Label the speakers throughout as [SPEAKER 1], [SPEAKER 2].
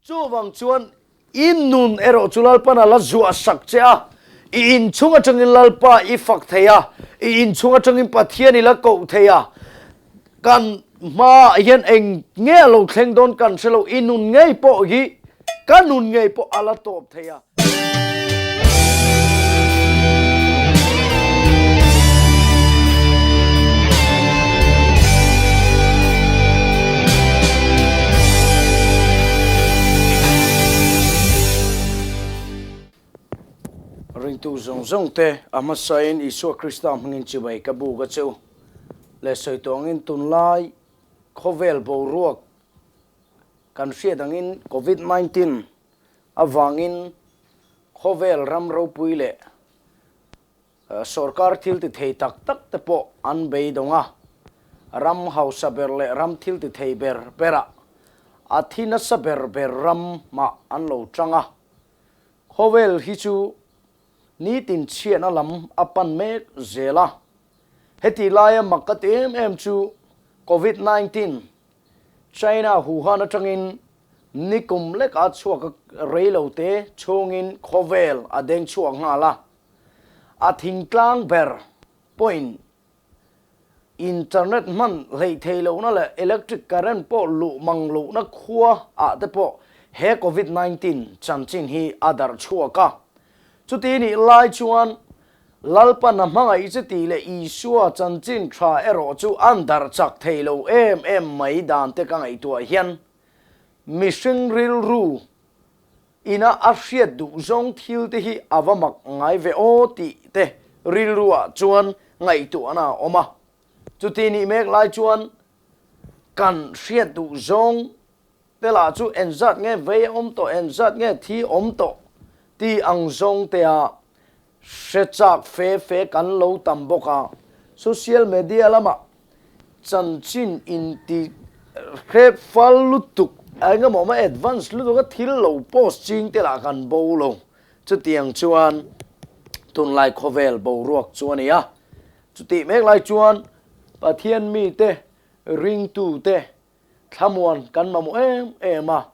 [SPEAKER 1] Chuvang chuan i nun erawh chu Lalpan a la zuah sak che a, i inchhung atangin Lalpa i fak thei a, i inchhung atangin Pathian i la koh thei a. Kan hmaah hian eng nge a lo thleng dawn kan hre lo, i nun ngei pawh hi ka nun ngei pawh a la tawp thei a. Ringtu zawng zawng te a hmasain Isua Krista hmangin chibai ka buk a che u. Leh sawi tawh angin tunlai khawvel boruak kan hriat angin Covid 19 avangin khawvel ram ropui leh Sorkar thil ti thei tak tak te pawh an beidawng a, ram hausa ber leh ram thil ti thei ber berah a thi nasa ber ber ramah an lo tang a. Khawvel hi chu nitin chhiatna lam a pan mek zel a. Heti laia mak ka ti em em chu Covid 19 China Wuhan atangin nikum leka chhuak a rei lo te chhungin khawvel a deng chhuak nghal a. A thingtlang ber pawhin internet hman hleih thei lohna leh electric current pawh luh mang lohna khua ah te pawh he Covid 19 chanchin hi a darh chhuak a. Chuti nih lai chuan Lalpan a hmangaih che tih leh Isua chanchin tha erawh chu an darh chak thei lo em em mai dan te ka ngaihtuah hian mihring rilru ina a hriat duh zawng thil te hi a va mak ngai ve aw tih te rilru ah chuan ngaihtuahna a awm a. Chuti nih mek lai chuan kan hriat duh zawng te lah chu engzat nge vei a awm tawh, engzat nge thi awm tawh tih ang zawng te a hre chak fe fe kan lo tam bawk a. Social media lamah chanchin inti hre fal lutuk eng emaw awm a, advance lutuk a thil lo post ching te lah kan bo lo. Chutiang chuan tunlai khawvel boruak chu a ni a. Chutih mek lai chuan Pathian mite ringtute Thlamuan kan mamawh em em a,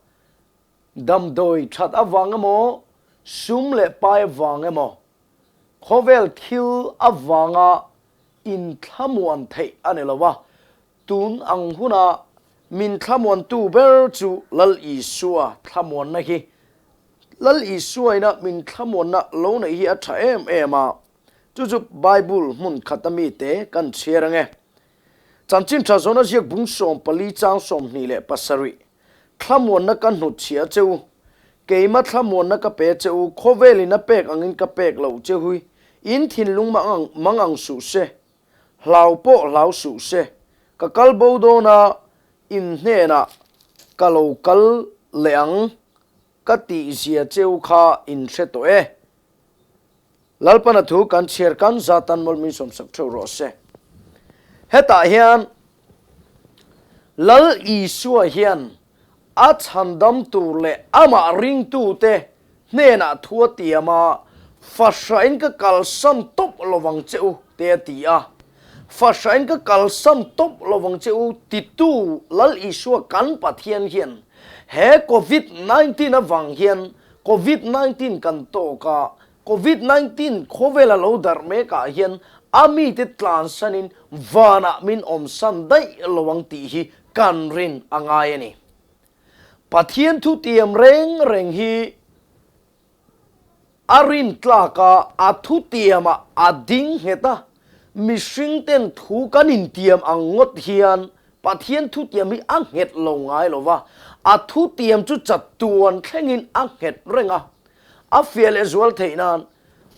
[SPEAKER 1] damdawi that avang emaw, sum leh pai avang emaw, khawvel thil avanga inthlamuan theih a ni lo a, tun ang huna min thlamuantu ber chu Lal Isua thlamuanna hi Lal Isua ina min thlamuanna lo neih hi a tha em em a, chu chu Bible hmun khata mite kan chhiar ange. Chanchin tha zawna ziak bung 14 chang 27, Thlamuanna ka hnut chhia che u, keima thlamuanna ka pe che u, khawvelin a pek angin ka pek loh che hui, in thinlung mang ang suh se, hlau pawh hlau suh se, ka kal bo dawn a, in hnenah ka lo kal leh ang ka tih zia che u kha in hre tawh e. Lalpana thu kan chhiar kan zatan mawlh min sawmsak theuh rawh se. Hetah hian Lal Isua hian a chhandam tur leh amah ringtute hnenah thu a tiam a, Fahrain ka kalsan tawp lovang che u, te a ti a. Fahrain ka kalsan tawp lovang che u titu Lal Isua kan Pathian hian he Covid 19 avang hian Covid 19 kan tawk a, Covid 19 khawvel a lo darh mek ah hian a mite tlansanin vanah min awmsan daih lo ang tih hi kan rin a ngai a ni. Pathian thutiam reng reng hi a rin tlak a, a thutiamah a ding nghet a, mihring ten thu kan intiam ang ngawt hian Pathian thutiam hi a nghet lo ngai lo va, a thutiam chu chatuan thlengin a nghet reng a. A fiah leh zual theih nan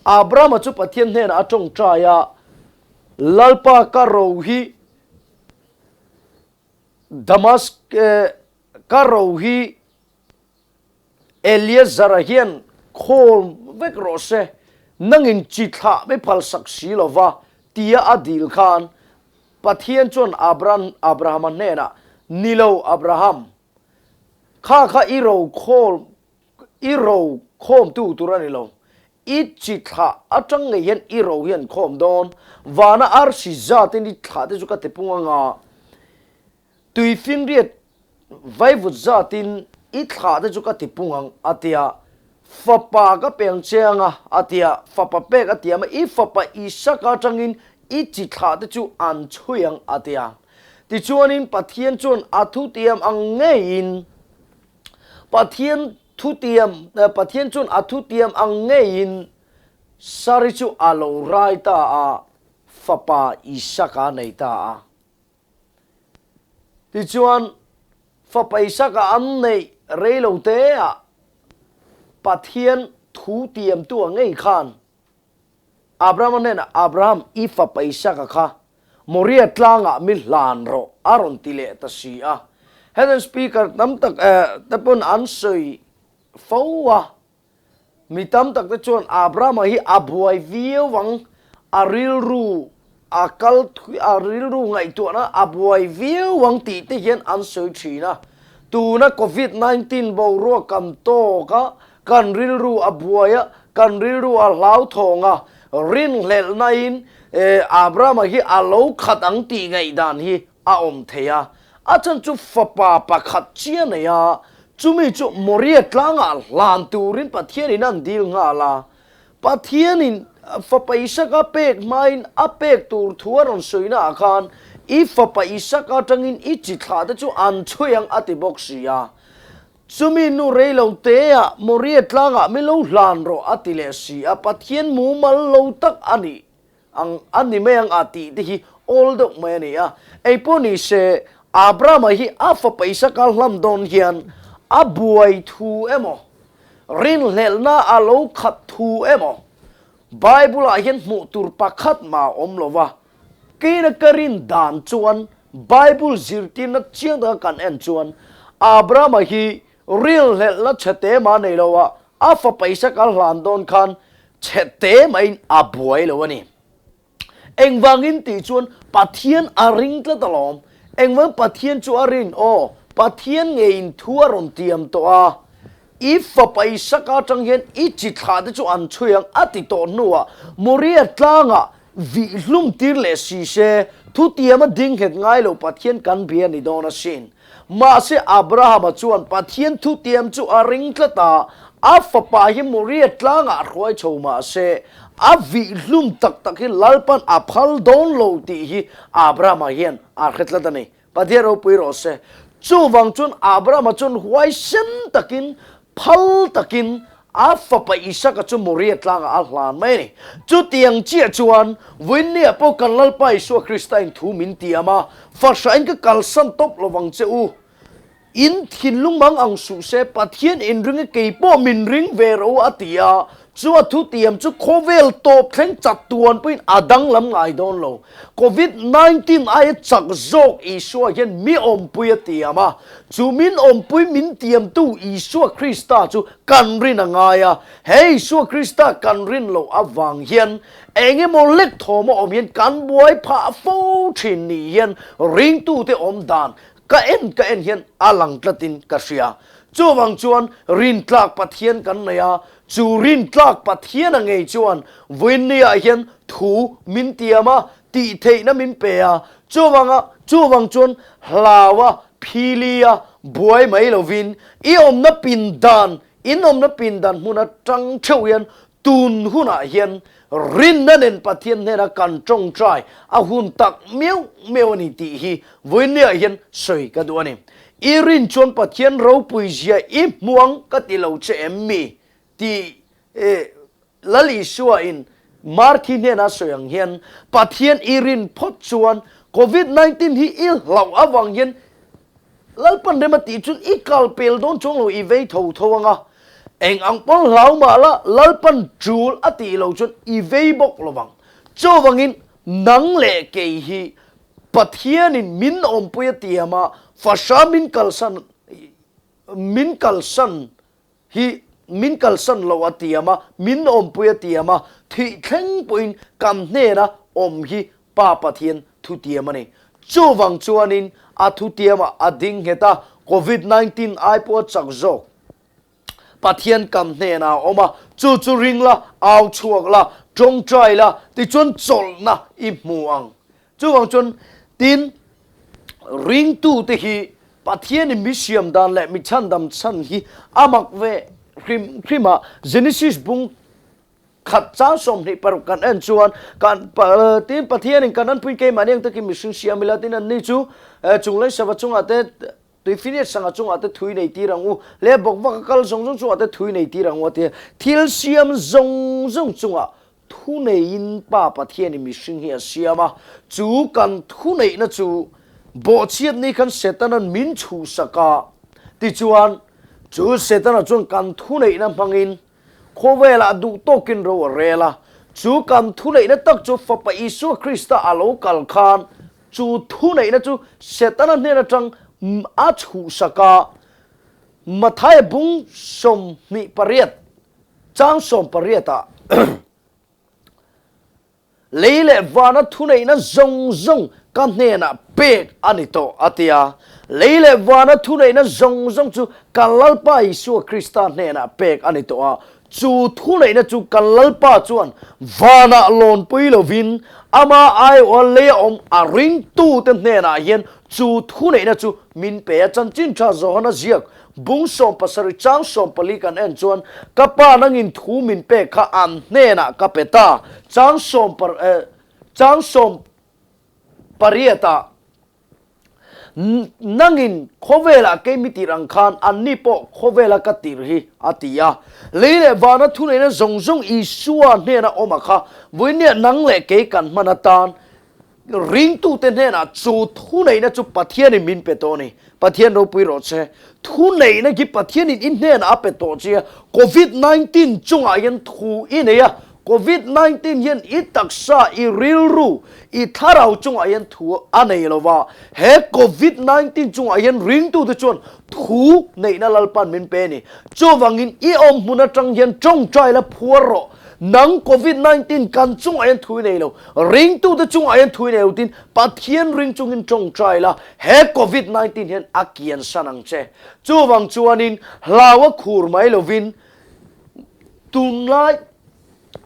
[SPEAKER 1] Abrahama chu Pathian hnenah a tawngtai a, Lalpa ka ro hi Damask ka ro hi Eleazara hian khawl vek rawh se, nangin chi thlah mi phalsak si lo va, tia a dil khan Pathian chuan Abrahama hnenah, Ni lo, Abraham, kha kha i ro khawl, i ro khawmtu tur a ni lo. I chi thlah atang ngei hian i ro hi an khawm dawn. Vana arsi zatin i thlah te chu ka tipung anga, tuifinriat vaivut zatin. I thlah te chu ka ti pung ang, a ti a. Fapa ka peng che ang a, a ti a. Fapa pek a tiam a, I fapa Isaka atangin i chi thlah te chu an chhui ang, a ti a. Tichuanin Pathian chuan a thutiam ang ngeiin Pathian thutiam Pathian chuan a thutiam ang ngeiin Sari chu a lo rai ta a, fapa Isaka a nei ta a. Tichuan, fapa Isaka an neih rei lo teah Pathian thu tiamtu a ngei khan Abrahama hnenah, Abraham, i fapa Isaka kha Moria tlangah mi hlan rawh, a rawn ti leh ta si a. Heaven speaker tam tak te pawn an sawi fo a. Mi tam tak te chuan Abrahama hi a buai viau ang, a rilru a kal thui, a rilru ngaihtuahna a buai viau ang tih te hian an sawi thin a. Tuna Covid 19 boruak kan tawk a, kan rilru a buai a, kan rilru a hlauthawng a, rinhlelhnain Abrahama hi a lo khat ang tih ngaihdan hi a awm thei a. A chan chu fapa pakhat chiah nei a, chumi chu Moria tlangah hlan turin Pathianin an dil nghal a. Pathianin fapa Isaka pek hmain a pek tur thu a rawn sawina ah khan, I fapa Isaka atangin i chi thlah te chu an chhui ang a ti bawk si a. Chumi nu rei lo teah Moria tlangah mi lo hlan rawh a ti leh si a, Pathian mumal lo tak a nih ang a ni mai ang a tih te hi awl deuh mai a ni a. Ei pawh ni se, Abrahama hi a fapa Isaka hlam dawn hian a buai thu emaw, rinhlelhna a lo khat thu emaw Bible-ah hian hmuh tur pakhat mah a awm lo va. Keina ka rin dan chuan Bible zirtirna chiang taka kan en chuan Abrahama hi rinhlelhna chhe te mah nei lo a, a fapa Isaka hlan dawn khan chhe te mahin a buai lo a ni. Engvangin tih chuan Pathian a ring tlat alawm. Engvang Pathian chu a rin? Aw, Pathian ngeiin thu a rawn tiam tawh a. I fapa Isaka atang hian i chi thlah te chu an chhui ang a ti tawh hnuah Moria tlangah vih hlum tir leh si se, thutiama ding nghet ngai lo Pathian kan bia ni dawn asin. Mahse Abrahama chuan Pathian thutiam chu a ring tlat a, a fapa hi Moria tlangah hruai chho mahse a vih hlum tak tak hi Lalpan a phal dawn lo tih hi Abrahama hian a hre tlat a ni. Pathian ropui rawh se. Chuvang chuan Abrahama chuan huaisen takin, phal takin a fapa Isaka chu Moria tlangah a hlan mai a ni. Chutiang chiah chuan Vawiinniah pawh kan Lalpa Isua Krista in thu min tiam a, Fahrain ka kalsan tawp lovang che u. In thinlung mang ang suh se, Pathian in ring e kei pawh min ring ve ro a ti a, chu a thutiam chu khawvel tawp thleng chak tuan pawhin a danglam ngai dawn lo. Covid 19 aia chak zawk Isua hian mi awmpui a tiam a, chu min awmpui min tiamtu Isua Krista chu kan rin a ngai a, he Isua Krista kan rin loh avang hian eng emaw lek thawm a awm hian kan buai phah fo thin ni hian ringtute awm dan Ka en ka en hian a lang tlatin ka hria. Chuvang chuan rintlak Pathian kan nei a, chu rintlak Pathian a ngei chuan Vawiinniah hian thu min tiam a, tih theihna min pe a, chuvanga chuvang chuan hlau a, phili a, buai mai lovin i awmna pindan, in awmna pindan hmun atang theuh hian Tun hunah hian rinna nen Pathian hnena kan tawngtai a hun tak meuh meuh a ni tih hi vawiinniah hian sawi ka duh a ni. I rin chuan Pathian ropui zia i hmuang ka ti lo che em mi? tih Lal Isua in Marthi hnena sawi ang hian Pathian i rin phawt chuan Covid 19 hi i hlauh avang hian Lalpan rem a tih chuan i kal pel dawn chuang lo i vei tho tho ang a, eng ang pawn hlau mah la Lalpan tul a tih lo chuan i vei bawk lo vang. Chuvangin nang leh kei hi Pathianin min awmpui a tiam a, fahra min kalsan min kalsan hi min kalsan lo a tiam a, min awmpui a tiam a, thih thleng pawhin kan hnena awm hi Pa Pathian thutiam a ni. Chuvang chuanin a thutiamah a ding nghet a, Covid 19 ai pawh a chak zawk. Pathian kan hnenah a awm a, chu chu ring la, au chhuak la, tawngtai la, tichuan chawlhna i hmu ang. Chuvang chuan tin ringtute hi. Pathianin mi siam dan leh mi chhandam chhan hi a mak ve hrim hrim a. Genesis bung khat chang 26 kan en chuan kan tin Pathianin kan anpui keimahni ang takin mihring siam ila tin anni chu chungleng sava chungah te Tuifiniat sangha chungah te thui nei tir ang u, leh bawkvak a kal zawng zawng chungah te thui nei tir ang u a ti a. Thil siam zawng zawng chungah thuneiin Pa Pathianin mihring hi a siam a, chu kan thuneihna chu bawhchhiatni khan Setana'n min chhuhsak a, tichuan chu Setana chuan kan thuneihna hmangin Khawvelah duh tawkin ro a rel a, chu kan thuneihna tak chu Fapa Isua Krista a lo kal khan chu thuneihna chu Setana hnen atang a chhuhsak a, Mathaia bung 28 chang 18 ah Lei leh vana thuneihna zawng zawng ka hnenah pek a ni tawh, a ti a. Lei leh vana thuneihna zawng zawng chu kan Lalpa Isua Krista hnenah pek a ni tawh a. Chu thuneihna chu kan Lalpa chuan vanah lawnpui lovin ama aiawha leia awm a ringtute hnenah hian chu thuneihna chu min pe a. Chanchin Tha Johana ziak Bung 17 chang 14 kan en chuan ka pa nangin thu min pek kha an hnenah ka pe ta. Chang sawm par eh chang sawm pariatah nangin khawvelah kei mi tirh ang khan anni pawh khawvela ka tirh hi a ti a. Lei leh vana thuneihna zawng zawng Isua hnena awm a kha vawinia nang leh kei kan hman atan Ringtute hnenah chu thuneihna chu Pathianin min pe tawh a ni. Pathian ropui rawh che. Thuneihna khi Pathianin i hnenah a pe tawh che a. Covid 19 chungah hian thu i nei a. Covid 19 hian i taksa, i rilru, i thlarau chungah hian thu a nei lo va. He Covid 19 chungah hian ringtute chuan thu neihna Lalpa'n min pe a ni. Chuvangin i awm hmun atang hian tawngtai la phuar rawh. Nang Covid 19 kan chungah hian thu i nei lo. Ringtute chungah hian thu i nei lo tin Pathian ring chungin tawngtai la, he Covid 19 hian a kiansan ang che. Chuvang chuanin hlau a khur mai lovin tunlai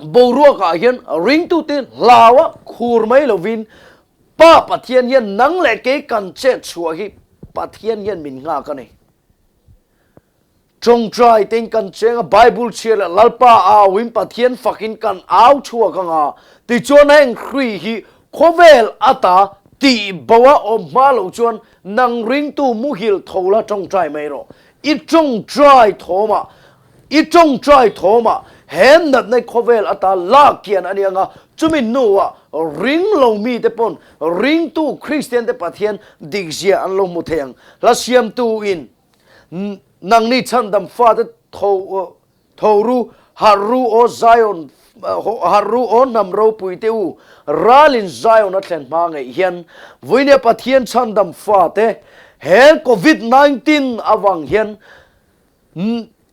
[SPEAKER 1] boruakah hian ringtute hlau a khur mai lovin Pa Pathian hian nang leh kei kan chet chhuah hi Pathian hian min nghak a ni. Tawngtai tein kan cheng a, Bible chhiar leh Lalpa auin Pathian fakin kan au chhuak ang a, tichuan heng hri hi khawvel ata tih bo a awm hma loh chuan nang ringtu muhil tho la tawngtai mai rawh. I tawngtai thawmah, i tawngtai thawmah he natna khawvel ata lak kian a ni ang a, chumi hnuah ring lo mite pawn ringtu Kristian te Pathian dikzia an lo hmu thei ang. Hla siamtu in Nangni chhandam fate tho tho ru, harh ru aw Zion, harh ru aw hnam ropui te u, ralin Zion a thlen hma ngeih hian Vuinia Pathian chhandam fate he Covid 19 avang hian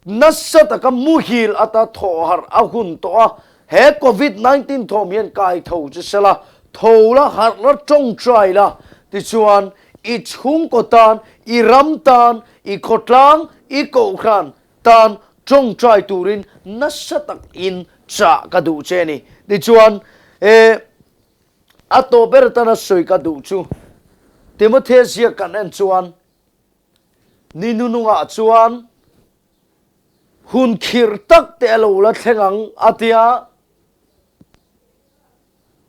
[SPEAKER 1] Nasa taka muhil ata thawh harh a hun tawh a, he Covid 19 thawm hian kai tho che se la, tho la, harh la, tawngtai la, tichuan i chhungkaw tan, i ram tan, i khawtlang, i kohhran tan tawngtai turin nasa takin chah ka duh che a ni. Tichuan e a tawh ber atana sawi ka duh chu Timothea ziak kan en chuan, Ni nunungah chuan hun khirh tak te a lo la thleng ang a ti a.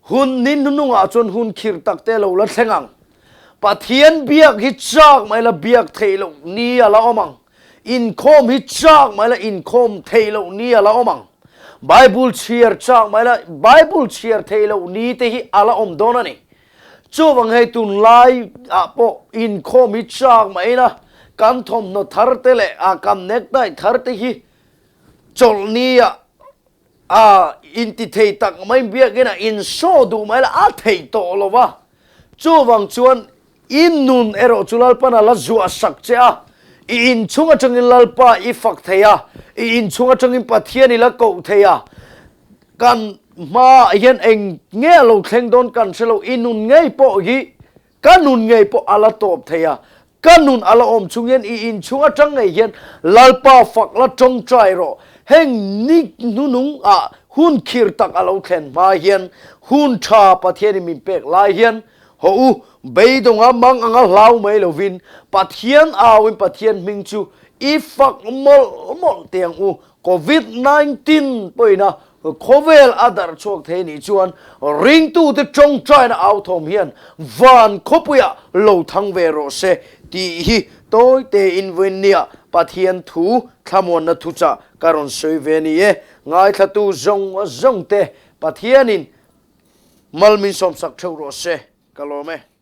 [SPEAKER 1] Hun ni nunungah chuan hun khirh tak te a lo la thleng ang. Pathian biak hi chak mai la biak theih loh ni a la awm ang. Inkhawm hi chak mai la inkhawm theih loh ni a la awm ang. Bible chhiar chak mai la Bible chhiar theih loh ni te hi a la awm dawn a ni. Chuvang hei tunlai ah pawh inkhawm hi chak mai ina kan thawmhnaw thar te leh a kan necktie thar te hi chawlhni ah a inti thei tak mai biakin a inshaw duh mai la a theih tawh lo va. Chuvang chuan i nun erawh chu Lalpan a la zuah sak che a, i inchhung atangin Lalpa i fak thei a, i inchhung atangin Pathian i la koh thei a, Kan hmaah hian eng nge a lo thleng dawn kan hre lo, i nun ngei pawh hi ka nun ngei pawh a la tawp thei a, ka nun a la awm chung hian i inchhung atang ngei hian Lalpa fak la tawngtai rawh. Heng ni hnunung ah hun khir tak a lo thlen hma hian hun tha Pathianin min pek lai hian. Hawh u, beidawnga mang anga hlau mai lovin Pathian auin Pathian hming chu i fak mawlh mawlh teh ang u. Covid 19 pawhina khawvel a darh chhuak thei nih chuan ringtute tawngtaina au thawm hian van khawpuiah lo thang ve rawh se tih hi tawi tein vawiinnia Pathian thu thlamuanna thuchah ka rawn sawi ve ni e. Ngaithlatu zawng zawng te Pathianin mal min sawmsak theuh rawh se. Ka lawm e.